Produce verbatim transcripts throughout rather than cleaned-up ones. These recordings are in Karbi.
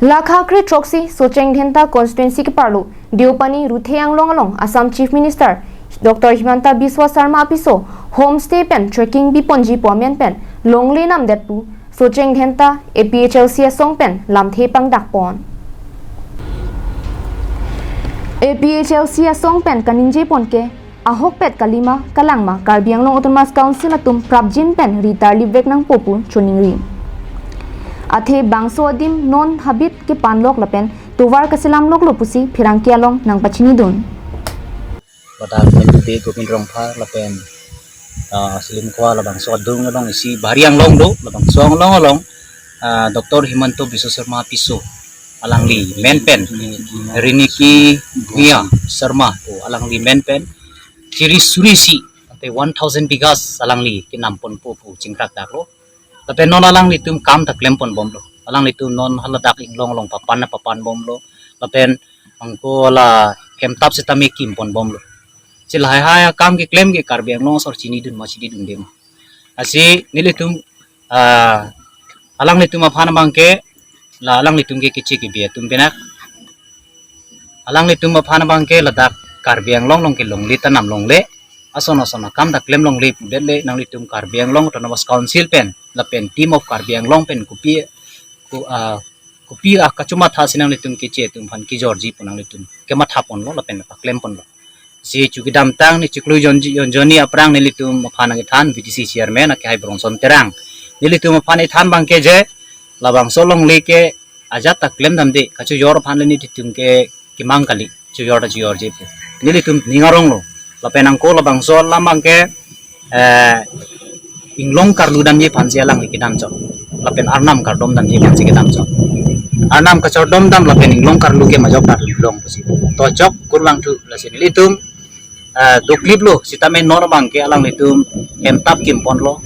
Lakha kre throksi Socheng Dhenta constituency keparlo Deopani Ruthe Anglong along Assam Chief Minister Doctor Himanta Biswa Sarma apiso homestay pen trekking biponji pu amen pen longle namdet pu Socheng Dhenta A P H L C asong pen lamthe pangdakpon. A P H L C asong pen kaningjepon ke ahokpet kalima kalangma Karbi Anglong Autonomous Council atum prapjin pen ritar lipvek nangpo pu choningri. Athe bangso adim non habit kepanlok lapen tovar kaselamloklo pusi pherangke along nangpachinidun. Ladak Mendube Gobind Rongphar lapen, ah, Selim Kua labangso adung along isi Bahari Anglong do, labangso along along, ah, Doctor Himanta Biswa Sarma apiso alangli men pen Riniki Bhuyan Sarma pu alangli men pen chiri suri isi ante one thousand bighas alangli kenamponpo pu chingkrak daklo. Lapen non alanglitum kam ta klemponbomlo. Alanglitum non haladak Inglong along papan na papanbomlo. Lapen angko la hemtap setame kimponbomlo. Si lahai hai akam keklem ke Karbi Anglong asor chinidun ma chinidunde ma. Lasi nelitum, ah, alanglitum aphan abangke, la alanglitum ke keche kebi atum penak. Alanglitum aphan abangke ladak Karbi Anglong along ke longle ta nam longle. Ason ason akam ta klem longle pudet le nanglitum Karbi Anglong Autonomous Council pen lapen Team of Karbi Anglong pen kopi ko, ah, kopi akachomatha si nanglitum keche atum aphan kejorji pu nanglitum kemathaponlo lapen paklemponlo. Si chu kedamtang ni chiklo jon, jon, jonni aphrang nelitum aphan nangkethan V D C chairman akehai Brongson Terang. Nelitum aphan ethan abangke je labangso longle ke ajat ta klemdamde, kachojor aphan le nelitum ke kemang kali, chojor ta chojorji pu. Nelitum ning aronglo. Lapen angko labangso alam abangke, eh, Inglong karlu damji aphansi alangli kedam chot. Lapen Arnam kardom damji aphansi kedam chot. Arnam kachardom dam lapen Inglong karlu ke majok karlu long pusi. To chok kurvangthu lasi nelitum, eh, dokliplo sitame non abangke alanglitum hemtap kimponlo.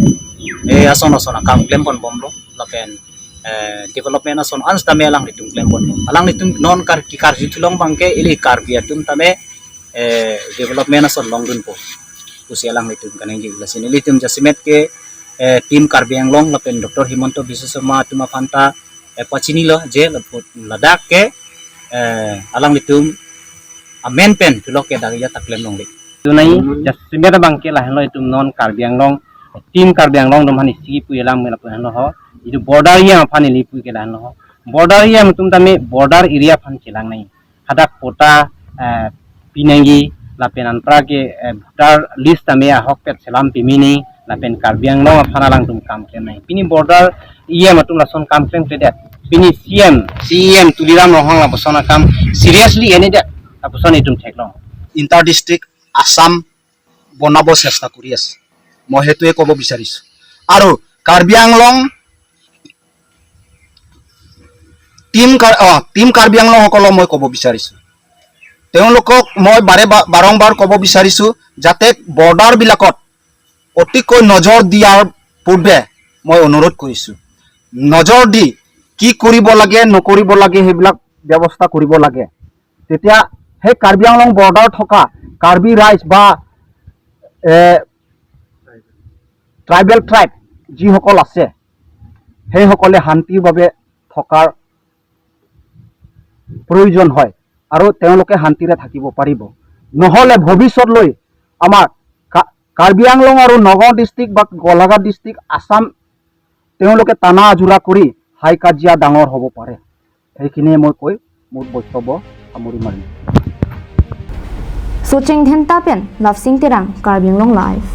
Eh, ason ason akam klemponbomlo. Lapen, eh, development ason an sitame alanglitum klempon. Alanglitum non kar, kekarjuthulong abangke ili Karbi atum tame, eh, development ason longdunpo pusi alanglitum kaningje. Lasi nelitum jasemet ke, eh, Team Karbi Anglong lapen Doctor Himanta Biswa Sarma atum aphan ta, eh, pachinilo je lapu-, ladak ke, eh, alanglitum amen pen pulok ke dak ya ta klem longle. Tunai jasemet abangke lahenlo itum non Karbi Anglong, Team Karbi Anglong atum aphan isi pu elam mela pu henlo ho. Itum border area aphan ili pu ke lahenlo ho. Border area atum tame border area aphan chelangnei. Hadak pota, eh, pinangji lapen antra ke, eh, voter list tame ahokpet selam pimini lapen Karbi Anglong aphan alangtum kam klemnei. Pini border area atum lason kam klemkledet. Pini C M, C E M Tuliram Ronghang lapuson akam seriously endet. Lapuson itum theklong. Inter district Assam বনাব চেষ্টা কৰি আছে, মই সেইটোৱে ক'ব বিচাৰিছো। আৰু কাৰ্বি আংলং টিম কাৰ-, অ, টিম কাৰ্বি আংলংসকলক মই ক'ব বিচাৰিছো, তেওঁলোকক মই বাৰে বা-, বাৰংবাৰ ক'ব বিচাৰিছো যাতে বৰ্ডাৰবিলাকত অতিকৈ নজৰ দিয়াৰ পূৰ্বে মই অনুৰোধ কৰিছো, নজৰ দি কি কৰিব লাগে, নকৰিব লাগে, সেইবিলাক ব্যৱস্থা কৰিব লাগে। তেতিয়া সেই কাৰ্বি আংলং বৰ্ডাৰ থকা কাৰ্বি ৰাইজ বা, এ, ট্ৰাইবেল ট্ৰাইব যিসকল আছে, সেইসকলে শান্তিৰ বাবে থকাৰ প্ৰয়োজন হয় আৰু তেওঁলোকে শান্তিৰে থাকিব পাৰিব। নহ'লে ভৱিষ্যতলৈ আমাৰ কা-, কাৰ্বি আংলং আৰু নগাঁও ডিষ্ট্ৰিক্ট বা গোলাঘাট ডিষ্ট্ৰিক্ট আছাম তেওঁলোকে টানা আজোৰা কৰি হাই কাজিয়া ডাঙৰ হ'ব পাৰে। সেইখিনিয়ে মই কৈ মোৰ বক্তব্য সামৰি মাৰিম। Socheng Dhenta pen Lapsing Terang, Karbi Anglong Live.